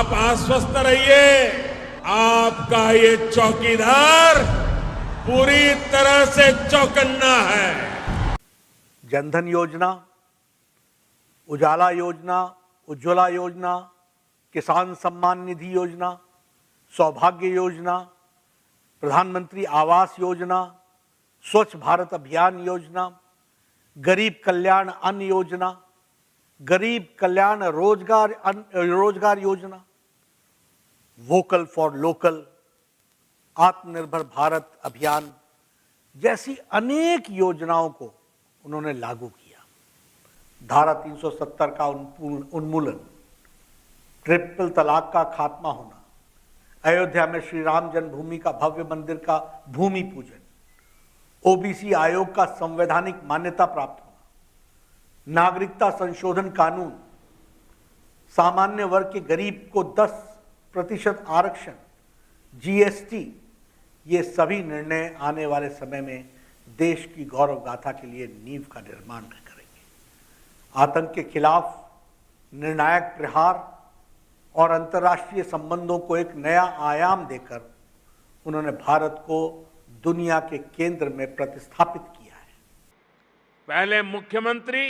आप आश्वस्त रहिए, आपका ये चौकीदार पूरी तरह से चौकन्ना है। जनधन योजना, उजाला योजना, उज्ज्वला योजना, किसान सम्मान निधि योजना, सौभाग्य योजना, प्रधानमंत्री आवास योजना, स्वच्छ भारत अभियान योजना, गरीब कल्याण अन्न योजना, गरीब कल्याण रोजगार रोजगार योजना, वोकल फॉर लोकल, आत्मनिर्भर भारत अभियान जैसी अनेक योजनाओं को उन्होंने लागू किया। धारा 370 का उन्मूलन, ट्रिपल तलाक का खात्मा होना, अयोध्या में श्री राम जन्मभूमि का भव्य मंदिर का भूमि पूजन, ओबीसी आयोग का संवैधानिक मान्यता प्राप्त होना, नागरिकता संशोधन कानून, सामान्य वर्ग के गरीब को 10% आरक्षण, जीएसटी, ये सभी निर्णय आने वाले समय में देश की गौरव गाथा के लिए नींव का निर्माण करेंगे। आतंक के खिलाफ निर्णायक प्रहार और अंतर्राष्ट्रीय संबंधों को एक नया आयाम देकर उन्होंने भारत को दुनिया के केंद्र में प्रतिस्थापित किया है। पहले मुख्यमंत्री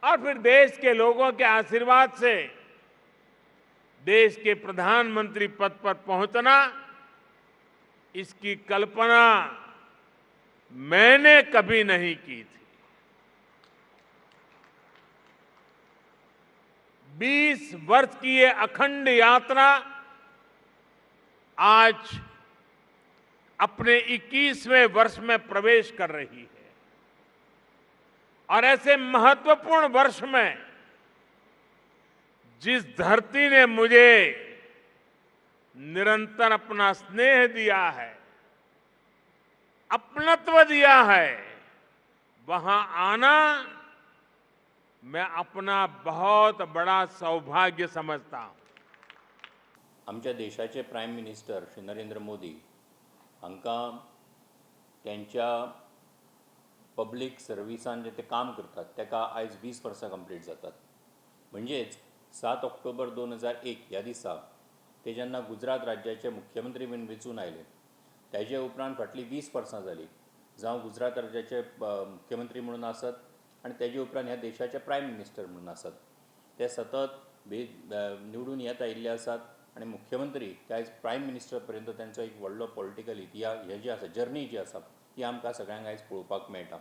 और फिर देश के लोगों के आशीर्वाद से देश के प्रधानमंत्री पद पर पहुंचना, इसकी कल्पना मैंने कभी नहीं की थी। 20 वर्ष की ये अखंड यात्रा आज अपने 21वें वर्ष में प्रवेश कर रही है और ऐसे महत्वपूर्ण वर्ष में जिस धरती ने मुझे निरंतर अपना स्नेह दिया है, अपनत्व दिया है, वहां आना मैं अपना बहुत बड़ा सौभाग्य समझता हूं। आमच्या देशाचे प्रायम मिनिस्टर श्री नरेंद्र मोदी हांकां तेंच्या पब्लीक सर्विसान जे ते काम करतात तेका आयज 20 वर्सां कंप्लीट जातात. म्हणजेच 7 ऑक्टोबर 2001 ह्या दिसा ते जेन्ना गुजरात राज्याचे मुख्यमंत्री म्हूण वेंचून आयले, तेजे उपरांत फाटलीं 20 वर्सां जालीं जावं गुजरात राज्याचे मुख्यमंत्री म्हणून आसत आनी तेजे उपरांत ह्या देशाचे प्रायम मिनिस्टर म्हणून आसत, ते सतत निवडून येत आयिल्ले आसात आनी मुख्यमंत्री ते आयज प्रायम मिनिस्टर पर्यंत तेंचो एक व्हडलो पॉलिटिकल इतिहास हे जी आसा, जर्नी जी आसा, ती आमकां सगळ्यांक आयज पळोवपाक मेळटा.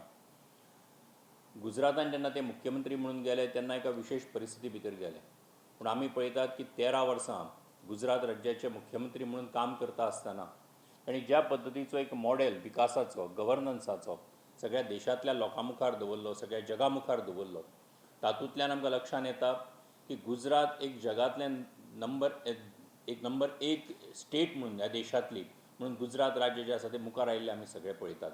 गुजरातान जेन्ना ते मुख्यमंत्री म्हणून गेले तेन्ना एका विशेश परिस्थिती भितर गेले, पूण आमी पळयतात की 13 वर्सां गुजरात राज्याचे मुख्यमंत्री म्हणून काम करता आसतना तांणी ज्या पद्दतीचो एक मॉडेल विकासाचो, गवर्नन्साचो सगळ्या देशांतल्या लोकां मुखार दवरलो, सगळ्या जगा मुखार दवरलो, तातूंतल्यान आमकां लक्षांत येता की गुजरात एक जगांतलें नंबर एक स्टेट म्हणून, ह्या देशांतली म्हणून गुजरात राज्य जें आसा तें मुखार आयिल्लें आमी सगळे पळयतात.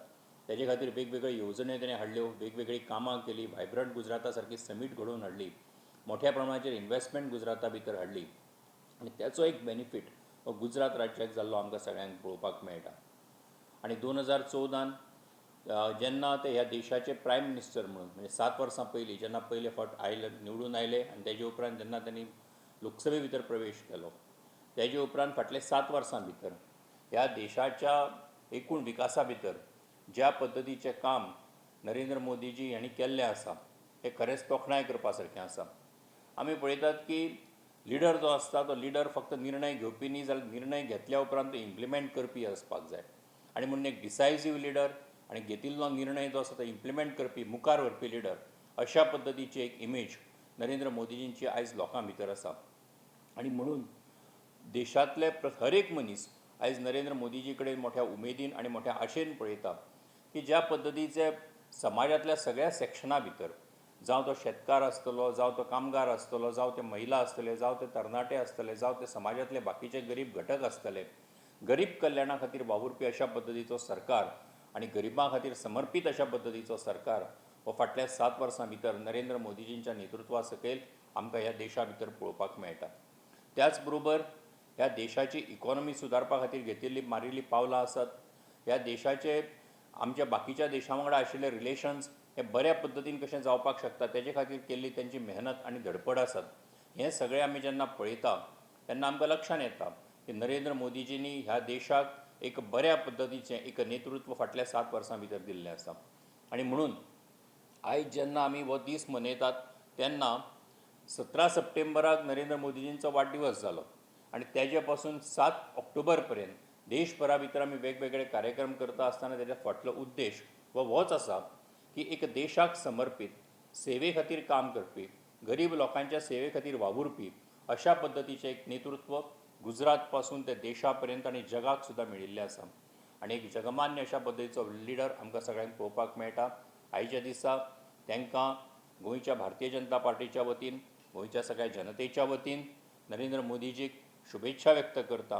तेजे खातीर वेगवेगळ्यो येवजण्यो तेणें हाडल्यो, वेगवेगळीं कामां केलीं, व्हायब्रंट गुजराता सारकी समीट घडोवन हाडली, मोठ्या प्रमाणाचेर इन्वेस्टमेंट गुजराता भितर हाडली आनी तेचो एक बेनिफीट हो गुजरात राज्याक जाल्लो आमकां सगळ्यांक पळोवपाक मेळटा. आनी 2014 जेन्ना ते ह्या देशाचे प्रायम मिनिस्टर म्हणून, म्हणजे 7 वर्सां पयलीं जेन्ना पयले फावट आयले, निवडून आयले आनी तेजे उपरांत जेन्ना तांणी लोकसभे भितर प्रवेश केलो, तेजे उपरांत फाटले 7 वर्सां भितर ह्या देशाच्या एकूण विकासा भितर ज्या पद्दतीचें काम नरेंद्र मोदीजी हांणी केल्लें आसा हें खरेंच तोखणाय करपा सारकें आसा. आमी पळयतात की लिडर जो आसता तो लिडर फक्त निर्णय घेवपी न्ही, जाल्यार निर्णय घेतल्या उपरांत तो इम्प्लिमेंट करपी आसपाक जाय आनी म्हणून एक डिसायजीव लिडर आनी घेतिल्लो निर्णय जो आसा तो इम्प्लिमेंट करपी, मुखार व्हरपी लिडर, अशा पद्दतीची एक इमेज नरेंद्र मोदीजींची आयज लोकां भितर आसा. आनी म्हणून देशांतले हर एक मनीस आयज नरेंद्र मोदीजी कडेन मोठ्या उमेदीन आनी मोठ्या आशेन पळयता की ज्या पद्दतीचे समाजांतल्या सगळ्या सेक्शना भितर, जावं तो शेतकार आसतलो, जावं तो कामगार आसतलो, जावं ते महिला आसतले, जावं ते तरणाटे आसतले, जावं ते समाजांतले बाकीचे गरीब घटक आसतले, गरीब कल्याणा खातीर वावुरपी अशा पद्दतीचो सरकार आनी गरिबां खातीर समर्पीत अशा पद्दतीचो सरकार हो फाटल्या 7 वर्सां भितर नरेंद्र मोदीजींच्या नेतृत्वा सकयल आमकां ह्या देशा भितर पळोवपाक मेळटा. त्याच बरोबर ह्या देशाची इकॉनॉमी सुदारपा खातीर घेतिल्ली मारिल्लीं पावलां आसात, ह्या देशाचे आमच्या बाकीच्या देशां वांगडा आशिल्ले रिलेशन्स हे बऱ्या पद्दतीन कशें जावपाक शकता तेजे खातीर केल्ली तेंची मेहनत आनी धडपड आसात. हें सगळें आमी जेन्ना पळयता तेन्ना आमकां लक्षांत येता की नरेंद्र मोदीजींनी ह्या देशाक एक बऱ्या पद्दतीचें एक नेतृत्व फाटल्या 7 वर्सां भितर दिल्लें आसा. आनी म्हणून आयज जेन्ना आमी हो दीस मनयतात तेन्ना 17 सप्टेंबराक नरेंद्र मोदीजींचो वाडदिवस जालो आनी तेजे पासून 7 ऑक्टोबर पर्यंत देशभरा भितर आमी वेगवेगळे कार्यक्रम करता आसतना तेज्या फाटलो उद्देश हो होच आसा की एक देशाक समर्पीत, सेवे खातीर काम करपी, गरीब लोकांच्या सेवे खातीर वावुरपी अशा पद्दतीचें एक नेतृत्व गुजरात पासून ते देशा पर्यंत आनी जगाक सुद्दां मेळिल्लें आसा. आनी एक जगमान्य अशा पद्दतीचो लिडर आमकां सगळ्यांक पळोवपाक मेळटा. आयच्या दिसा तांकां गोंयच्या भारतीय जनता पार्टीच्या वतीन, गोंयच्या सगळ्या जनतेच्या वतीन नरेंद्र मोदीजीक शुभेच्छा व्यक्त करता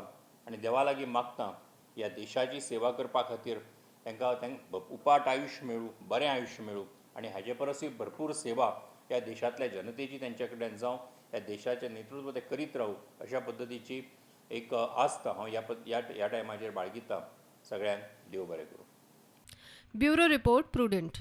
आनी देवा लागीं मागता ह्या देशाची सेवा करपा खातीर तांकां उपाट आयुश्य मेळूं, बरें आयुश्य मेळूं आनी हाजे परसूय भरपूर सेवा ह्या देशांतल्या जनतेची तेंच्या कडल्यान जावं, ह्या देशाचें नेतृत्व ते करीत रावूं अशा पद्दतीची एक आस्त हांव ह्या टायमाचेर बाळगितां. सगळ्यांक देव बरें करूं. Bureau report, Prudent.